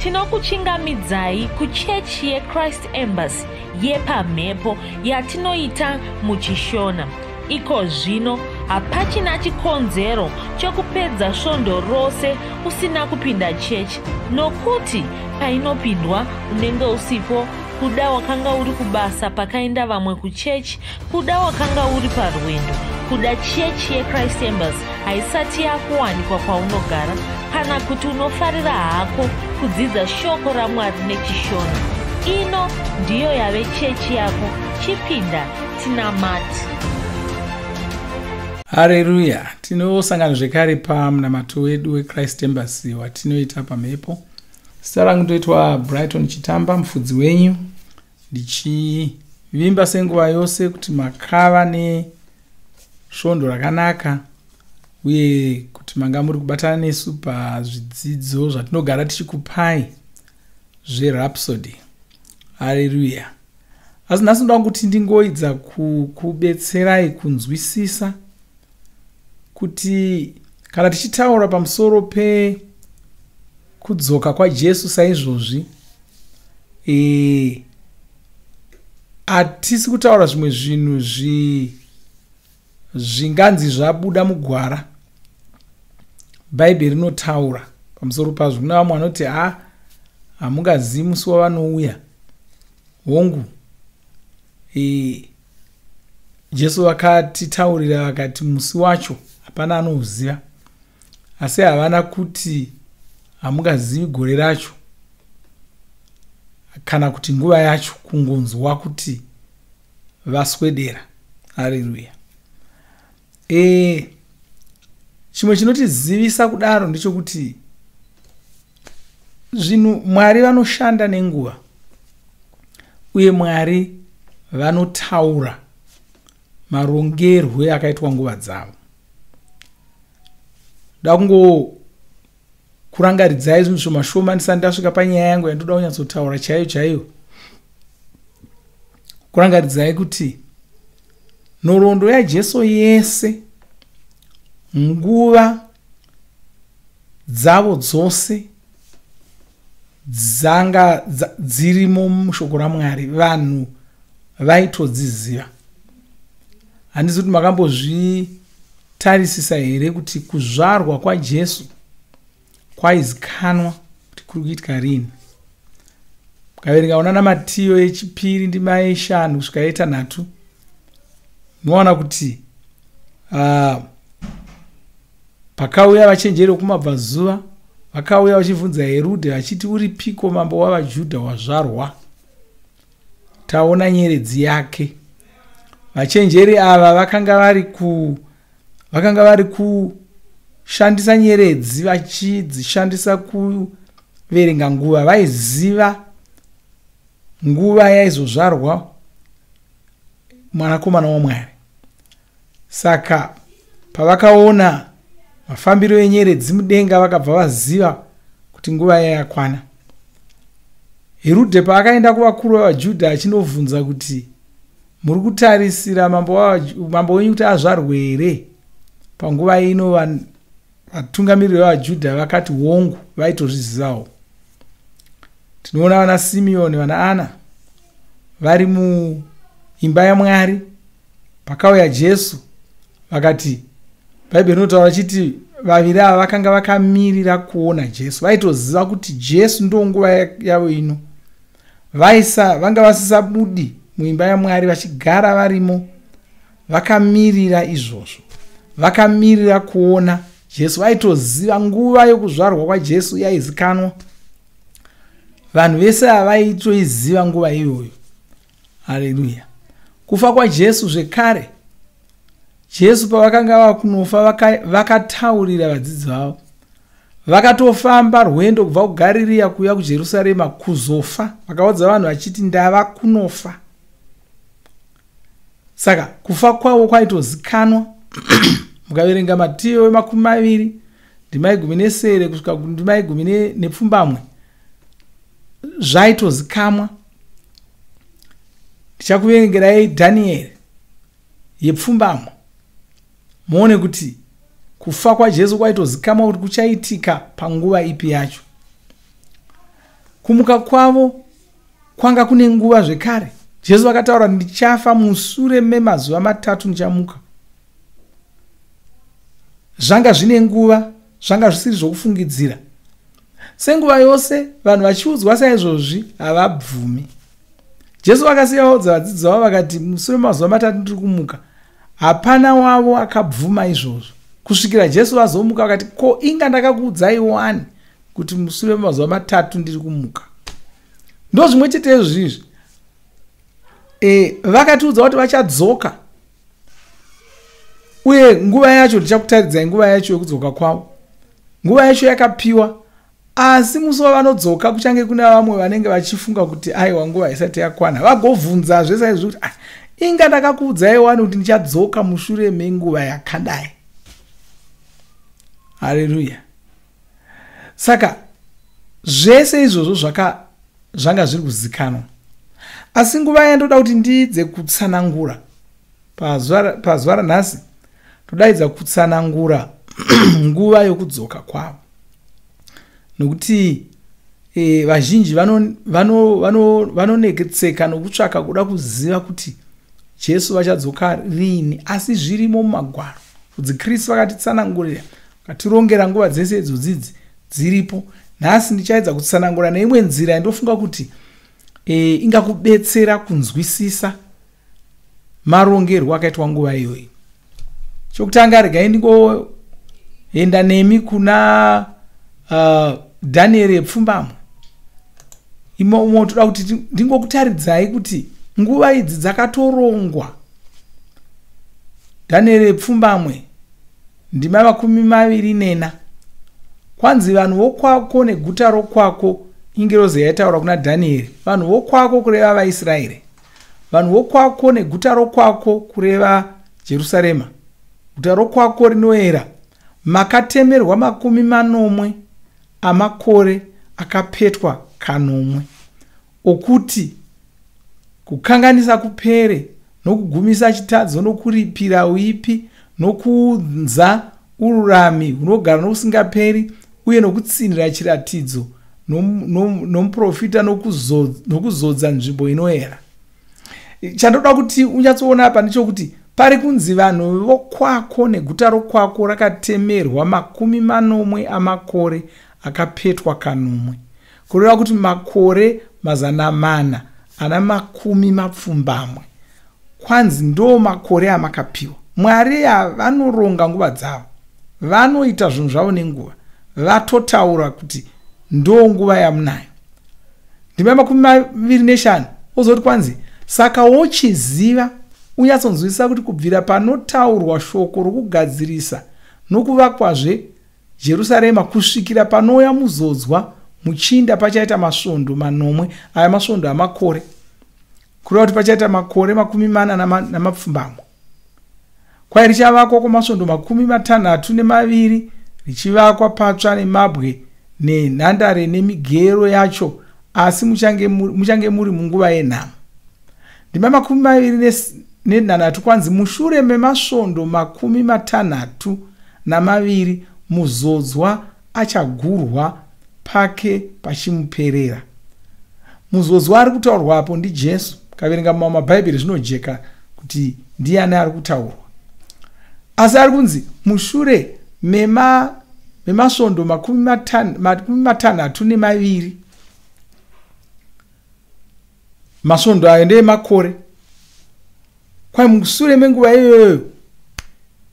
Tinokuchingamidzai kuchechi yeChrist Embassy yepamhepo yatinoita muchiShona. Iko zvino hapachina chikonzero chokupedza svondo rose usina kupinda chechi nokuti painopindwa unenge usipo. Kuda wakanga uri kubasa pakaenda vamwe kuchechi, kuda wakanga uri parwendo, kuda chechi yeChrist Embassy haisati yakuwanikwa kwaunogara, kana kuti unofarira hako kudzidza shoko raMwari nechiShona. Ino ndiyo yave chechi yako, chipinda tinamate. Hareruya! Tinosangana zvekare pamunamato wedu weChrist Embassy watinoita pamhepo. Zita rangu ndoitwa Brighton Chitamba, mufudzi wenyu, ndichivimba senguva yose kuti makava nesvondo rakanaka uye kuti manga muri kubatana nesu pazvidzidzo zvatinogara tichikupai zveRhapsody. Hareruya! Asi nhasi ndoda kuti ndingoidza kukubetserai kunzwisisa kuti kana tichitaura pamusoro pekudzoka kwaJesu saizvozvi, hatisi kutaura zvimwe zvinhu zvinganzi zvabuda mugwara. Bhaibheri rinotaura pamusoro pazvo. Kuna vamwe vanoti ha, hamungazivi musi wavanouya. Hongu, Jesu vakatitaurira vakati musi wacho hapana anouziva, asi havana kuti hamungazivi gore racho kana kuti nguva yacho, kungonzwa kuti vaswedera. Hareruya! Chimwe chinotizivisa kudaro ndechekuti zvinhu Mwari vanoshanda nenguva, uye Mwari vanotaura marongerwe akaitwa nguva dzavo. Ndoda kungokurangaridzai zvinhu zvishoma shoma ndisati ndasvika panyaya yangu yandoda kunyatsotaura chaiyo chaiyo. Kurangaridzai kuti nhoroondo yaJesu yese, nguva dzavo dzose dzanga dzirimo mushoko raMwari, vanhu vaitodziziva. Handisi kuti makambozvitarisisa here kuti kuzvarwa kwaJesu kwaizikanwa kuti kuri kuitika rini. Mukaverenga una naMatiyo yechipiri ndima yeshanu kusvika yetanhatu, munowana kuti pakauya vachenjeri vekumabvazuva, vakauya vachibvunza Herudhe vachiti, uripiko mambo wavaJudha wazvarwa? Taona nyeredzi yake. Vachenjeri ava vakanga vari kushandisa nyeredzi, vachidzishandisa kuverenga nguva. Vaiziva nguva yaizozvarwa mwanakomana waMwari. Saka pavakaona mafambiro enyeredzi mudenga, vakabva vaziva kuti nguva yayakwana. Herudhe paakaenda kuvakuru vavaJudha achinovhunza kuti, muri kutarisira mambo wenyu kuti azvarwe here panguva ino? Vatungamiriri vavaJudha vakati hongu, vaitozvizivawo. Tinoona vana Simeoni, vana Ana vari muimba yaMwari pakauya Jesu, vakati, Bhaibheri rinotaura chiti vaviri ava vakanga vakamirira kuona Jesu. Vaitoziva kuti Jesu ndo nguva yavo ino. Vanga vasisabudi muimba yaMwari, vachigara varimo vakamirira izvozvo, vakamirira kuona Jesu. Vaitoziva nguva yokuzvarwa kwaJesu yaizikanwa. Vanhu vese ava vaitoiziva nguva iyoyo. Haleluya! Kufa kwaJesu zvekare, Jesu pavakanga vakunofa, vakataurira vadzidzi vavo. Vakatofamba rwendo kubva kuGaririya kuuya kuJerusarema kuzofa. Vakaudza vanhu vachiti, ndava kunofa. Saka kufa kwavo kwaitozikanwa. Mukaverenga Matiyo wemakumi ndima yegumi nesere kusvika kundima yegumi nepfumbamwe, zvaitozikamwa. Ndichakuverengerai Dhanieri yepfumbamwe muone kuti kufa kwaJesu kwaitozikamwa kuti kuchaitika panguva ipi yacho. Kumuka kwavo kwanga kune nguva zvekare. Jesu vakataura, ndichafa musure memazuva 3 ndichamuka. Zvanga zvine nguva, zvanga zvisiri zvokufungidzira. Senguva yose vanhu vachiudzwa saizvozvi havabvumi. Jesu vakasiya vaudza vadzidzi vavo vakati musure memazuva 3 ndiri kumuka. Hapana wavo akabvuma izvozvo kusvikira Jesu vazomuka vakati, ko inga ndakakuudzai wani kuti musure memazuva 3 ndiri kumuka. Ndo zvimwe chete izvizvi. Vakatiudza kuti vachadzoka, uye nguva yacho ndichakutaridzai nguva yacho yekudzoka kwavo. Nguva yacho yakapiwa, asi musi wavanodzoka kuchange kuna vamwe vanenge vachifunga kuti aiwa nguva isati yakwana, vagovhunzazve saizvo kuti inga ndakakuudzai wani kuti ndichadzoka mushure menguva yakadai. Haleluya. Saka zvese izvozvo zvanga zviri kuzikanwa. Asi nguva yandoda kuti ndiidze kutsanangura pazuva ranhasi, todaidza kutsanangura nguva yokudzoka kwavo. Nokuti vazhinji vanonetseka nokutsvaka kuda kuziva kuti Jesu vachadzoka rini, asi zvirimo mumagwaro. Fudzi Kristu vakatitsanangurira, vakatirongera nguva dzese idzodzidzi dziripo. Nhasi ndichaedza kutsanangura neimwe nzira yandofunga kuti ingakubetsera kunzwisisa marongerwo akaitwa nguva iyoyi. Chokutanga, regai ndingoenda nemi kuna Danieri yepfumbamwe. Imomo toda kuti ndingokutaridzai kuti nguva idzi dzakatorongwa. Danieri yepfumbamwe ndima 24. Kwanzi vanhu vokwako neguta rokwako, ingirozi yaitaura kuna Danieri. Vanhu vokwako kureva vaIsraeri, vanhu vokwako neguta rokwako kureva Jerusarema, guta rokwako rinoera, makatemerwa 70 amakore akapetwa kanomwe, okuti kukanganisa kupere, nokugumisa chitadzo, nokuripira uipi, nokuunza ururami hunogara nokusingaperi, uye nokutsinhira chiratidzo nomuprofita, nokuzodza nzvimbo inoera. Chandoda kuti unyatsoona apa ndechokuti pari kunzi vanhu vokwako neguta rokwako rakatemerwa 70 amakore akapetwa kanomwe, kureva kuti makore 480. Kwanzi ndo makore amakapiwa. Mwari vanoronga nguva dzavo, vanoita zvinhu zvavo nenguva, vatotaura kuti ndo nguva yamunayo. Ndima 25 ozoti kwanzi, saka wochiziva unyatsonzwisisa kuti kubvira panotaurwa shoko rokugadzirisa nokuvakwazve Jerusarema kusvikira panouya muzodzwa muchinda pachaita masvondo 7. Aya masvondo amakore, kureva kuti pachaita makore 47. Kwai richavakwa kwamasvondo 62, richivakwa patsva nemabwe nenhandare nemigero yacho, asi muchange muri munguva yenhamo. Ndima 26 kwanzi, mushure memasvondo 62 muzodzwa achagurwa pake pachimuperera. Muzodzwa ari kutaurwa apo ndiJesu. Kaverenga mumwe mabhaibheri zvinojeka kuti ndiani ari kutaurwa. Asi ari kunzi mushure memasvondo 62, masvondo ayo ndeemakore. Kwai mushure menguva iyoyo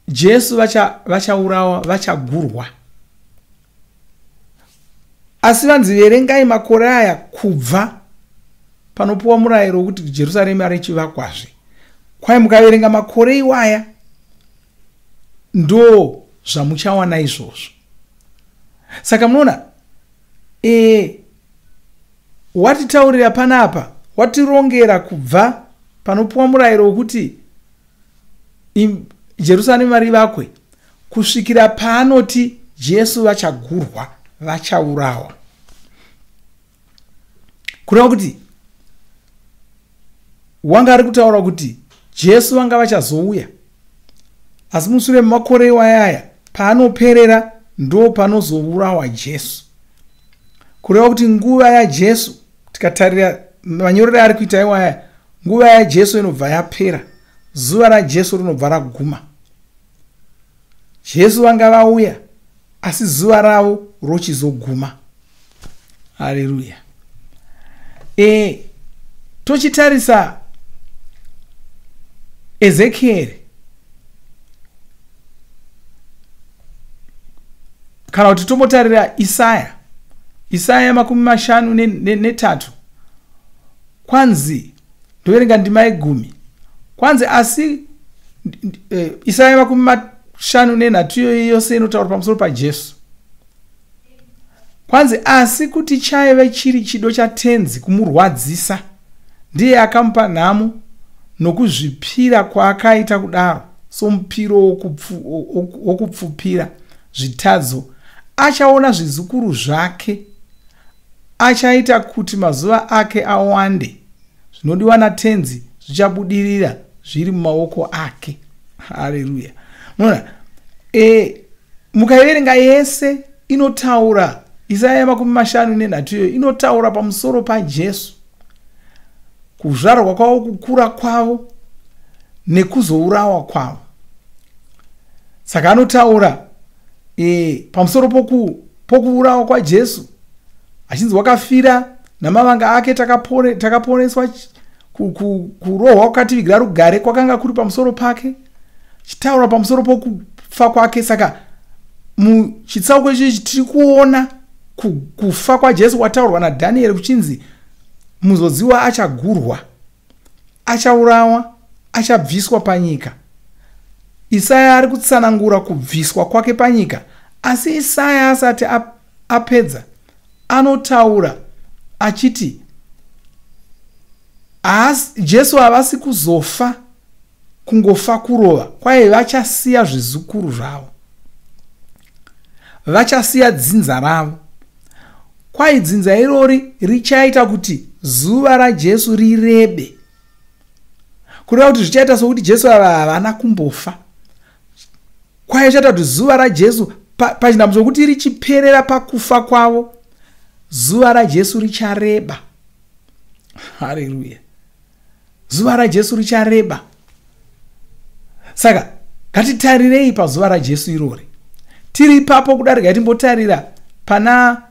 Jesu vachaurawa, vachagurwa. Asi vanzi verengai makore aya kubva panopuwa murayiro wekuti Jerusarema richivakwazve. Kwai mukaverenga makore iwaya ndo zvamuchawana izvozvo. Saka munoona watitaurira panapa, watirongera kubva panopuwa murayiro wekuti Jerusarema rivakwe kusvikira paanoti Jesu vachagurwa, vachaurawa. Kureva kuti wanga ari kutaura kuti Jesu vanga vachazouya, asi mushure memakore iwayaya paanoperera ndo panozourawa Jesu. Kureva kuti nguva yaJesu, tikatarira manyorero ari kuita iwaya, nguva yaJesu inobva yapera, zuva raJesu rinobva raguma. Jesu vanga vauya, asi zuva ravo rochizoguma. Haleluya. Tochitarisa Ezekieri, kana kuti tombotarira Isaya, Isaya 53, kwanzi, ndoverenga ndima yegumi, kwanzi asi Isaya 53 iyoyi yose inotaura pamusoro paJesu. Kwanzi asi kuti chaive chiri chido chaTenzi kumurwadzisa, ndiye akamupa nhamo nokuzvipira kwaakaita kudaro somupiro wokupfupira zvitadzo. Achaona zvizukuru zvake, achaita kuti mazuva ake awande. Zvinodiwa naTenzi zvichabudirira zviri mumaoko ake. Haleluya. Munoona, mukaiverenga yese inotaura Isaya 53 iyoyo inotaura pamusoro paJesu, kuzvarwa kwavo, kukura kwavo nekuzourawa kwavo. Saka anotaura pamusoro pokuurawa kwaJesu, achinzi wakafira namavanga ake takaponeswa, kurohwa kwakativigira rugare kwakanga kuri pamusoro pake, chitaura pamusoro pokufa kwake. Saka muchitsauko ichi tiri kuona kufa kwaJesu kwataurwa naDhanieri kuchinzi muzodziwa achagurwa, achaurawa, achabviswa panyika. Isaya ari kutsanangura kubviswa kwake panyika, asi Isaya asati apedza anotaura achiti Jesu havasi kuzofa kungofa kurova, kwai vachasiya zvizukuru zvavo, vachasiya dzinza ravo. Kwai dzinza irori richaita kuti zuva raJesu rirebe. Kureva kuti zvichaita sokuti Jesu ava havana kumbofa. Kwai zvichaita kuti zuva raJesu pachinhambo chokuti richiperera pakufa kwavo, zuva raJesu richareba. Haleluya. Zuva raJesu richareba. Saka ngatitarirei pazuva raJesu irori. Tiri ipapo kudarika timbotarira pana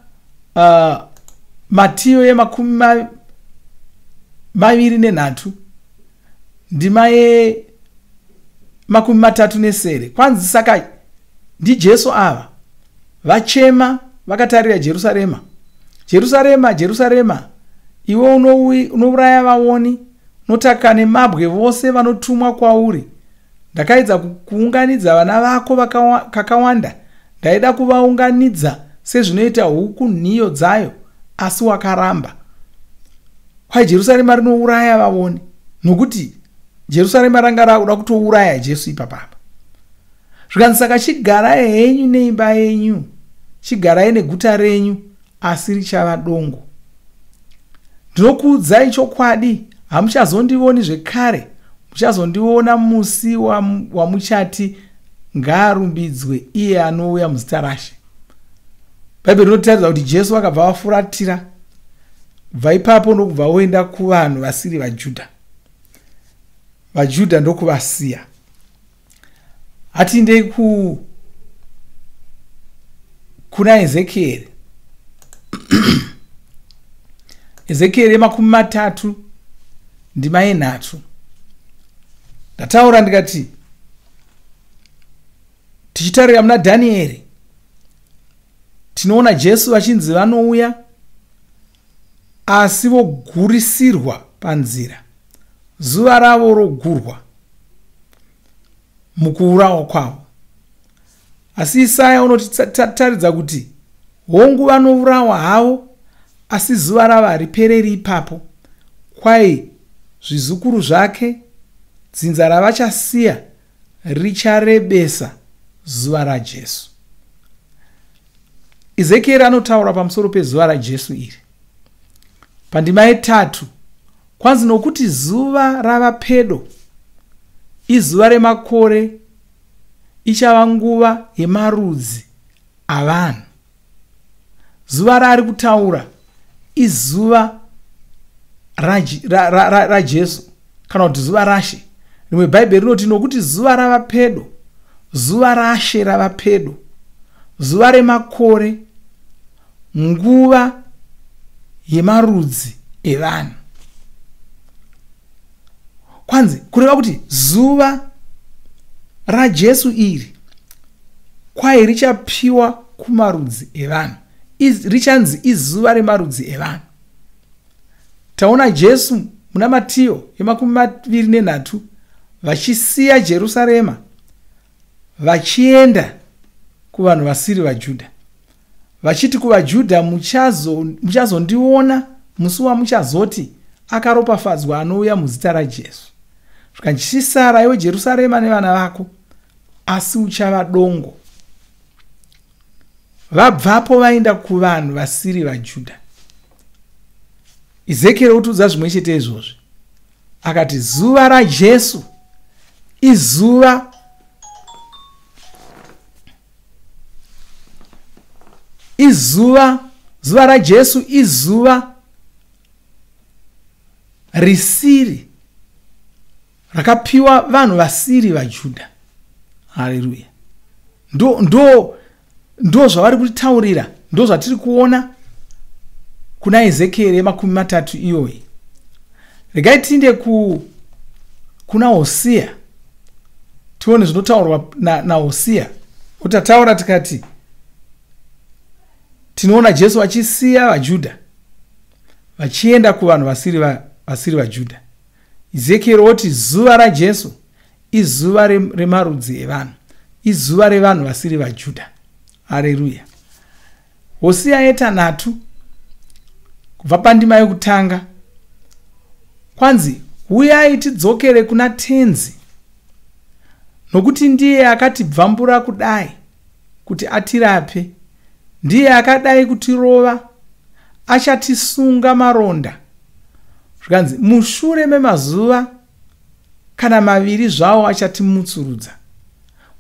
Matiyo yemakumi maviri nenhatu ndima yemakumi matatu nesere. Kwanzi saka ndiJesu ava vachema vakatarira Jerusarema. Jerusarema, Jerusarema, iwe unouraya vaoni, unotaka nemabwe vose vanotumwa kwauri. Ndakaedza kuunganidza vana vako kakawanda, ndaida kuvaunganidza sezvinoita huku nhiyo dzayo, asi wakaramba. Kwai Jerusarema rinouraya vaoni, nokuti Jerusarema ranga rakuda kutouraya Jesu ipapapa. Zvikanzi saka chigarai henyu neimba yenyu, chigarai neguta renyu, asi richava dongo. Ndinokuudzai chokwadi, hamuchazondivoni zvekare, muchazondiona musi wamuchati ngaarumbidzwe iye anouya muzita raShe. Bhaibheri rinotaridza kuti Jesu vakabva vafuratira, kubva ipapo ndokubva voenda kuvanhu vasiri vaJudha. VaJudha ndokuvasiya. Hatindei kuna Ezekieri. Ezekieri 30 ndima yenhatu. Ndataura ndikati tichitarira muna Dhanieri tinoona Jesu vachinzi vanouya asi vogurisirwa panzira, zuva ravo rogurwa mukuurawa kwavo. Asi Isaya unotitaridza kuti hongu vanourawa havo, asi zuva ravo haripereri ipapo. Kwai zvizukuru zvake, dzinza ravachasiya richarebesa zuva raJesu. Ezekieri anotaura pamusoro pezuva raJesu iri. Pandima yetatu kwanzi nokuti zuva rava pedo, izuva remakore, ichava nguva yemarudzi avanhu. Zuva raari kutaura izuva raJesu, kana kuti zuva raShe. Rimwe Bhaibheri rinoti, nokuti zuva rava pedo, zuva raShe rava pedo, zuva remakore, nguva yemarudzi evanhu. Kwanzi kureva kuti zuva raJesu iri kwai richapiwa kumarudzi evanhu, richanzi izuva remarudzi evanhu. Taona Jesu muna Matiyo ye23 vachisiya Jerusarema vachienda kuvanhu vasiri vaJudha, vachiti kuvaJudha, muchazondiona musi wamuchazoti akaropafadzwa anouya muzita raJesu. Zvikanzi, chisara iwe Jerusarema nevana vako, asi uchava dongo. Vabvapo vaenda kuvanhu vasiri vaJudha. Ezekieri otiudza zvimwe chete izvozvi, akati zuva raJesu izuva zuva raJesu izuva risiri rakapiwa vanhu vasiri vaJudha. Haleluya. Ndo zvavari kutitaurira, ndo zvatiri kuona kuna Ezekieri ye30 iyoyi. Regai tiinde kuna Hosiya, tione zvinotaurwa naHosiya. Utataura tikati tinoona Jesu vachisiya vaJudha vachienda kuvanhu vasiri vaJudha. Ezekieri oti zuva raJesu izuva remarudzi evanhu, izuva revanhu vasiri vaJudha. Haleluya. Hosiya yetanhatu kubva pandima yekutanga, kwanzi, uyai tidzokere kuna Tenzi, nokuti ndiye akatibvambura kudai kuti atirape, ndiye akadai kutirova, achatisunga maronda. Zvikanzi, mushure memazuva kana maviri zvawo achatimutsurudza,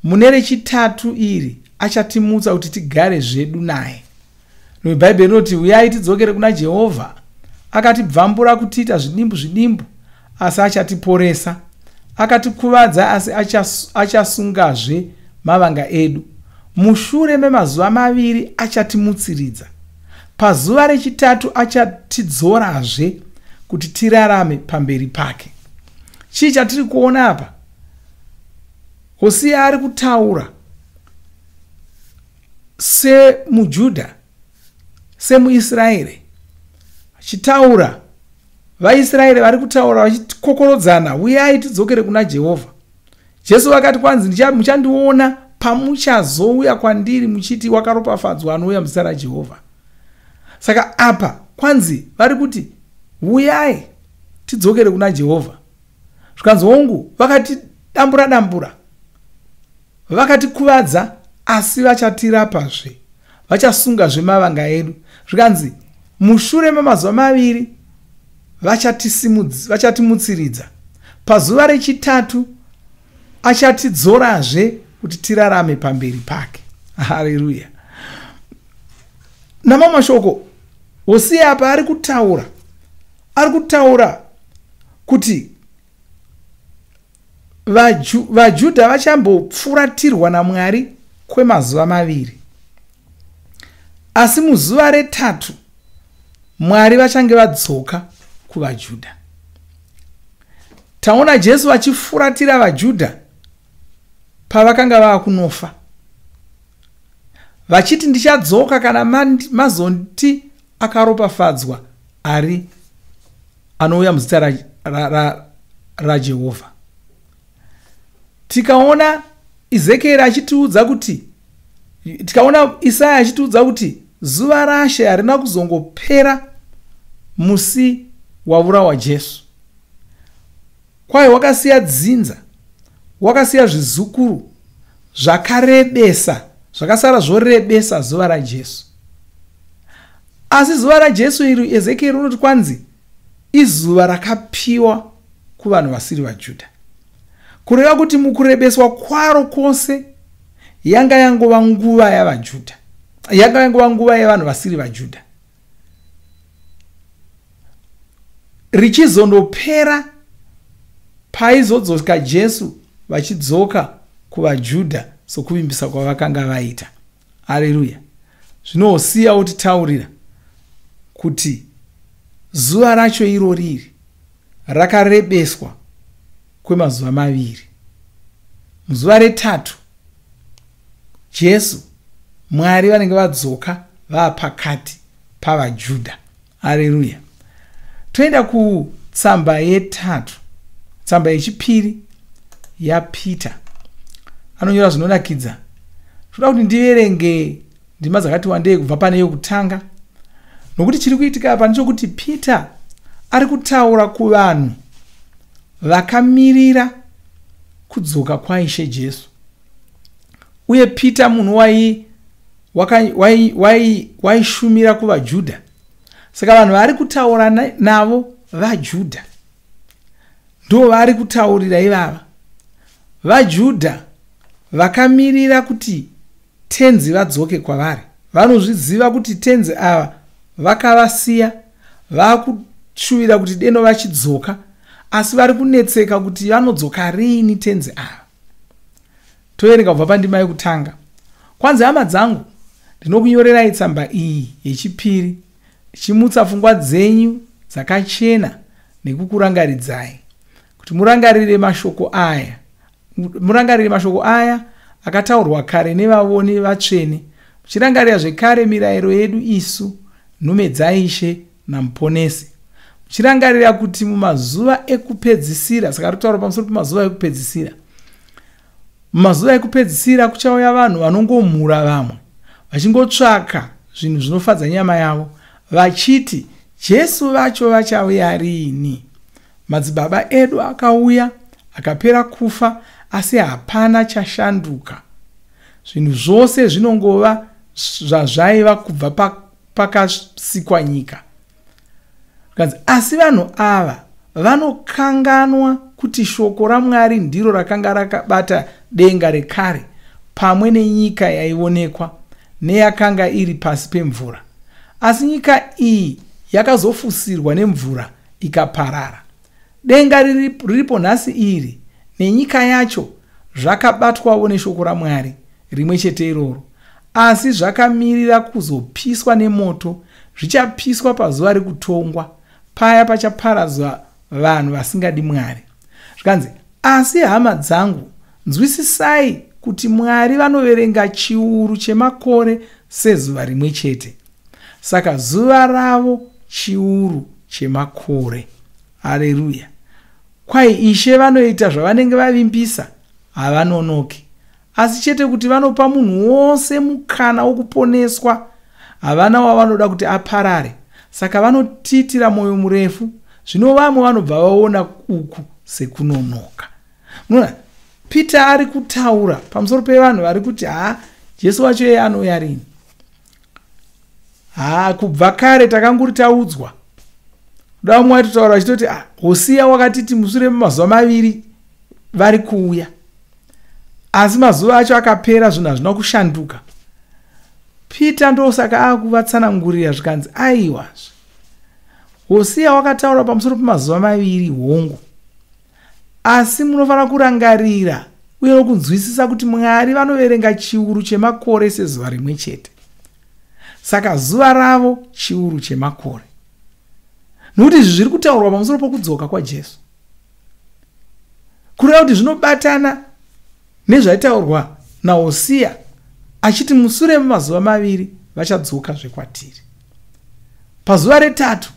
mune rechitatu iri achatimutsa kuti tigare zvedu naye. Bhaibheri rinoti, uyai tidzokere kuna Jehovha, akatibvambura kutiita zvidimbu zvidimbu, asi achatiporesa, akatikuvadza, asi achasungazve mavanga edu. Mushure memazuva maviri achatimutsiridza, pazuva rechitatu achatidzorazve kuti tirarame pamberi pake. Chii chatiri kuona apa? Hosiya ari kutaura semuJudha, semuIsraeri, achitaura vaIsraeri vari kutaura vachikokorodzana, uyai tidzokere kuna Jehovha. Jesu vakati kwanzi, muchandiona pamuchazouya kwandiri muchiti wakaropafadzwa anouya muzita raJehovha. Saka apa kwanzi vari kuti uyai tidzokere kuna Jehovha. Zvikanzi, hongu, vakatidambura dambura, vakatikuvadza, asi vachatirapazve, vachasungazve mavanga edu. Zvikanzi, mushure memazuva maviri vachatimutsiridza, pazuva rechitatu achatidzorazve kuti tirarame pamberi pake. Haleluya. Namamwe mashoko, Hosiya apa ari kutaura kuti vaJudha vachambopfuratirwa naMwari kwemazuva maviri, asi muzuva retatu Mwari vachange vadzoka kuvaJudha. Taona Jesu vachifuratira vaJudha pavakanga vava kunofa, vachiti ndichadzoka kana mazoti akaropafadzwa ari anouya muzita raJehovha. Tikaona Ezekieri achitiudza kuti, tikaona Isaya achitiudza kuti zuva raShe harina kuzongopera musi waurawa Jesu. Kwai wakasiya dzinza, wakasiya zvizukuru zvakarebesa, zvakasara zvorebesa zuva raJesu. Asi zuva raJesu iri, Ezekieri unoti kwanzi izuva rakapiwa kuvanhu vasiri vaJudha. Kureva kuti mukurebeswa kwaro kwose yanga yangova nguva yavaJudha. Yakanga yangova nguva yevanhu vasiri vaJudha. Richizondopera paizodzoka Jesu vachidzoka kuvaJudha sokuvimbisa kwavakanga vaita. Haleluya. Zvino Hosiya otitaurira kuti zuva racho iro riri rakarebeswa kwemazuva maviri. Muzuva retatu Jesu Mwari vanenge vadzoka vapakati pavaJudha. Haleluya. Toenda kutsamba yetatu, tsamba yechipiri yaPeter. Anonyora zvinonakidza. Toda kuti ndiverenge ndima dzakati wandei kubva pane yokutanga, nokuti chiri kuitika apa ndechokuti Peter ari kutaura kuvanhu vakamirira kudzoka kwaIshe Jesu. Uye Peter munhu waishumira kuvaJudha. Saka vanhu vaari kutaura navo vaJudha. Ndo vaari kutaurira ivava. VaJudha vakamirira kuti tenzi vadzoke kwavari. Vanozviziva kuti tenzi ava vakavasiya, vakushuvira kuti deno vachidzoka, asi vari kunetseka kuti vanodzoka riini tenzi ava. Toverenga kubva pandima yekutanga. Kwanzi, hama dzangu, ndinokunyorerai tsamba iyi yechipiri, ndichimutsa pfungwa dzenyu dzakachena nekukurangaridzai, kuti murangarire mashoko aya. Murangarire mashoko aya akataurwa kare nevavoni vatsvene, muchirangarira zvekare mirayiro yedu isu, nhume dzaIshe naMuponesi. Muchirangarira kuti mumazuva ekupedzisira, saka rikutaura pamusoro pemazuva ekupedzisira, mumazuva ekupedzisira kuchauya vanhu vanongomhura vamwe, vachingotsvaka zvinhu zvinofadza nyama yavo, vachiti Jesu vacho vachauya riini? Madzibaba edu akauya akapera kufa, asi hapana chashanduka. Zvinhu zvose zvinongova zvazvaiva kubva pakasikwa nyika. Asi vanhu ava vanokanganwa kuti shoko raMwari ndiro rakanga rakabata denga rekare pamwe nenyika yaionekwa neyakanga iri pasi pemvura. Asi nyika iyi yakazofusirwa nemvura ikaparara. Denga riripo nhasi iri nenyika yacho zvakabatwawo neshoko raMwari rimwe chete iroro, asi zvakamirira kuzopiswa nemoto, zvichapiswa pazuva rekutongwa, paya pachaparadzwa vanhu vasingadi Mwari. Zvikanzi, asi hama dzangu, nzwisisai kuti Mwari vanoverenga chiuru chemakore sezuva rimwe chete. Saka zuva ravo chiuru chemakore. Haleluya. Kwai Ishe vanoita zvavanenge vavimbisa, havanonoki. Asi chete kuti vanopa munhu wose mukana wokuponeswa, havana wavanoda kuti aparare. Saka vanotiitira moyo murefu, zvino vamwe vanobva vaona uku sekunonoka. Munoona, Peter ari kutaura pamusoro pevanhu vari kuti ha, Jesu wacho iye anouya rini? Ha, kubva kare takanguri taudzwa. Kuda vamwe vaitotaura vachitoti Hosiya wakatiti mushure memazuva maviri vari kuuya. Asi mazuva acho akapera, zvinhu hazvina kushanduka. Peter ndosaka akuvatsanangurira zvikanzi aiwa. Hosiya wakataura pamusoro pemazuva maviri hongu. Asi munofanira kurangarira uye nokunzwisisa kuti Mwari vanoverenga chiuru chemakore sezuva rimwe chete. Saka zuva ravo chiuru chemakore. Nokuti izvi zviri kutaurwa pamusoro pokudzoka kwaJesu. Kureva kuti zvinobatana nezvaitaurwa naHosiya achiti musure memazuva maviri vachadzoka zvekwatiri. Pazuva retatu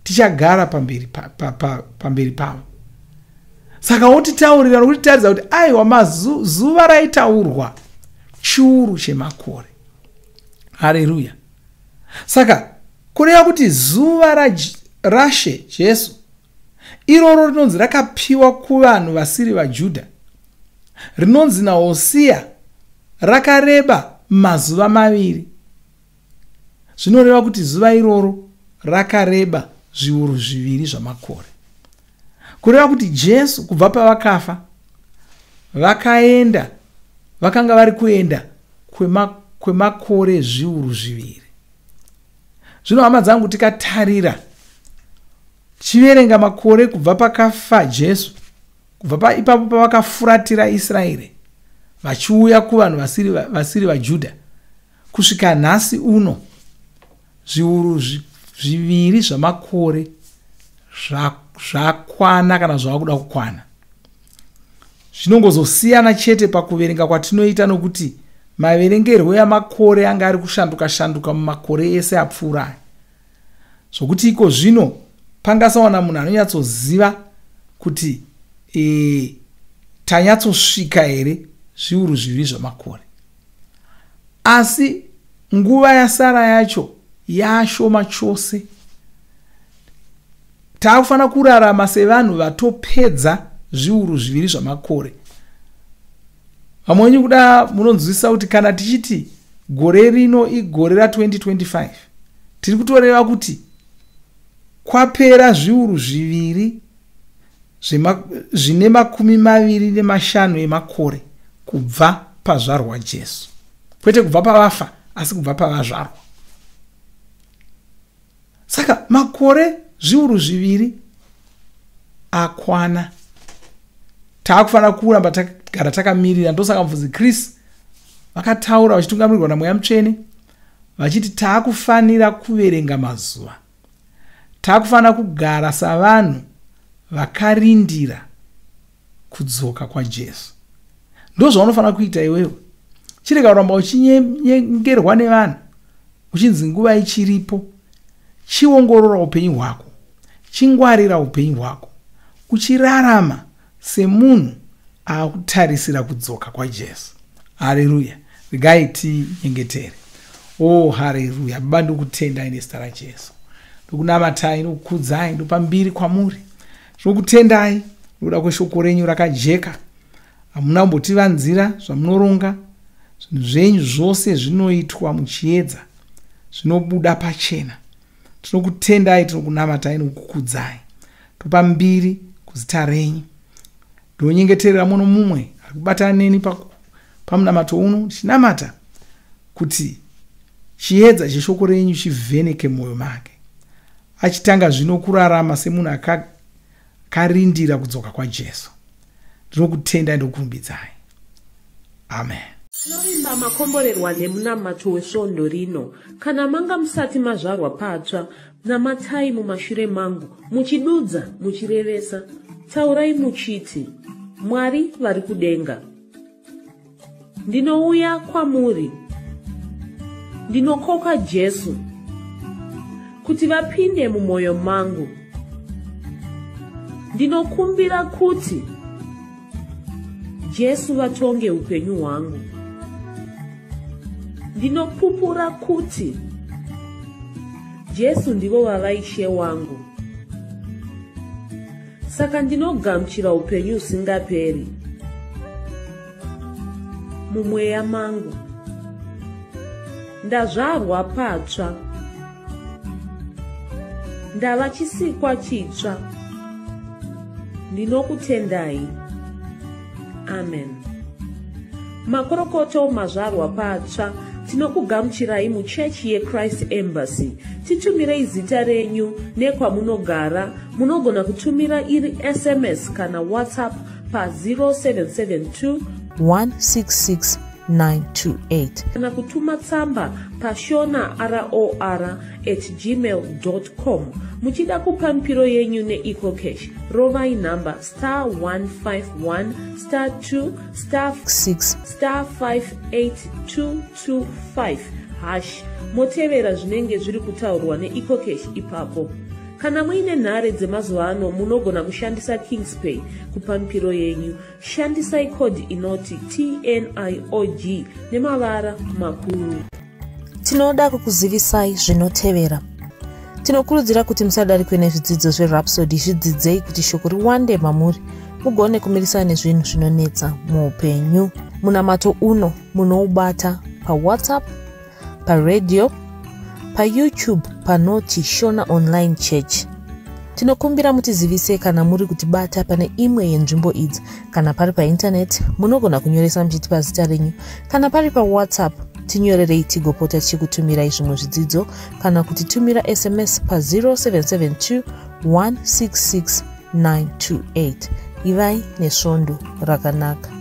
tichagara pamberi pamberi pavo. Saka wotitaurira nokutitaridza kuti aiwa mazuva raitaurwa chiuru chemakore. Haleluya. Saka kureva kuti zuva raShe Jesu iroro rinonzi rakapiwa kuvanhu vasiri vaJudha, rinonzi naHosiya rakareba mazuva maviri. Zvinoreva kuti zuva iroro rakareba zviuru zviviri zvamakore. Kureva kuti Jesu kubva pavakafa vakaenda, vakanga vari kuenda kwemakore 2,000. Zvino hama dzangu, tikatarira tichiverenga makore kubva pakafa Jesu, kubva ipapo pavakafuratira Israeri vachiuya kuvanhu vasiri vaJudha kusvika nhasi uno, 2,000 zvamakore zvakwana kana zvava kuda kukwana. Zvinongozosiyana chete pakuverenga kwatinoita, nokuti maverengerwo amakore anga ari kushanduka shanduka mumakore ese apfuura, zvokuti iko zvino pangasawana munhu anonyatsoziva kuti tanyatsosvika here 2,000 zvamakore. Asi nguva yasara yacho yashoma chose. Taakufanira kurarama sevanhu vatopedza 2,000 zvamakore. Vamwe venyu kuda munonzwisisa kuti kana tichiti gore rino igore ra2025, tiri kutoreva kuti kwapera 2,025 emakore kubva pazvarwa Jesu. Kwete kubva pavafa, asi kubva pavazvarwa. Saka makore 2,000 akwana. Taakufanira kuramba tagara takamirira. Ndosaka mufudzi Chris vakataura vachitungamirirwa naMweya Mutsvene vachiti taakufanira kuverenga mazuva, taakufanira kugara savanhu vakarindira kudzoka kwaJesu. Ndozvaunofanira kuita iwewe. Chirega kuramba uchinyengerwa nevanhu uchinzi nguva ichiripo. Chiongorora upenyu hwako, chingwarira upenyu hwako, uchirarama semunhu akutarisira kudzoka kwaJesu. Haleluya. Regai tinyengetere. Oh, haleluya. Baba, ndokutendai nezita raJesu. Ndokunamatai, ndokukudzai, ndopa mbiri kwamuri. Ndinokutendai nokuda kweshoko renyu rakajeka. Hamuna kumbotivanzira zvamunoronga. Zvinhu zvenyu zvose zvinoitwa muchiedza, zvinobuda pachena. Tinokutendai, tinokunamatai nokukudzai. Topa mbiri kuzita renyu. Ndinonyengeterera muno mumwe ari kubatana neni pamunamato uno, ndichinamata kuti chiedza cheshoko renyu chivheneke mwoyo make, achitanga zvino kurarama semunhu akarindira kudzoka kwaJesu. Ndinokutendai, ndokurumbidzai. Amen. Tinovimba makomborerwa nemunamato wesvondo rino. Kana manga musati mazvarwa patsva, namatai mumashure mangu, muchidudza, muchirevesa. Taurai muchiti, Mwari vari kudenga, ndinouya kwamuri, ndinokoka Jesu kuti vapinde mumwoyo mangu. Ndinokumbira kuti Jesu vatonge upenyu hwangu. Ndinopupura kuti Jesu ndivo vavaishe wangu. Saka ndinogamuchira upenyu husingaperi mumweya mangu. Ndazvarwa patsva, ndava chisikwa chitsva. Ndinokutendai. Amen. Makorokoto mazvarwa patsva, tinokugamuchirai muchechi yeChrist Embassy. Titumirei zita renyu nekwamunogara. Munogona kutumira iri SMS kana WhatsApp pa 0772 166 928 kana kutuma tsamba pashona ror@gmail.com. Muchida kupa mipiro yenyu neEcoCash, rovai nhamba star 151 star 2 star 6 star 58225 hash, motevera zvinenge zviri kutaurwa neEcoCash ipapo. Kana muine nhare dzemazuva ano, munogona kushandisa Kingspay kupa mipiro yenyu. Shandisai code inoti TNIOG nemavara makuru. Tinoda kukuzivisai zvinotevera. Tinokurudzira kuti musadarikwe nezvidzidzo zveRhapsody. Zvidzidzei kuti shoko riwande mamuri, mugone kumirisana nezvinhu zvinonetsa muupenyu. Munamato uno munoubata paWhatsApp, paradio, paYouTube panoti Shona Online Church. Tinokumbira mutizivise kana muri kutibata pane imwe yenzvimbo idzi. Kana pari paintaneti, munogona kunyoresa muchitipa zita renyu. Kana pari paWhatsApp, Tinyorerei tigopota tichikutumirai zvimwe zvidzidzo kana kutitumira sms pa0772 166 928. Ivai nesvondo rakanaka.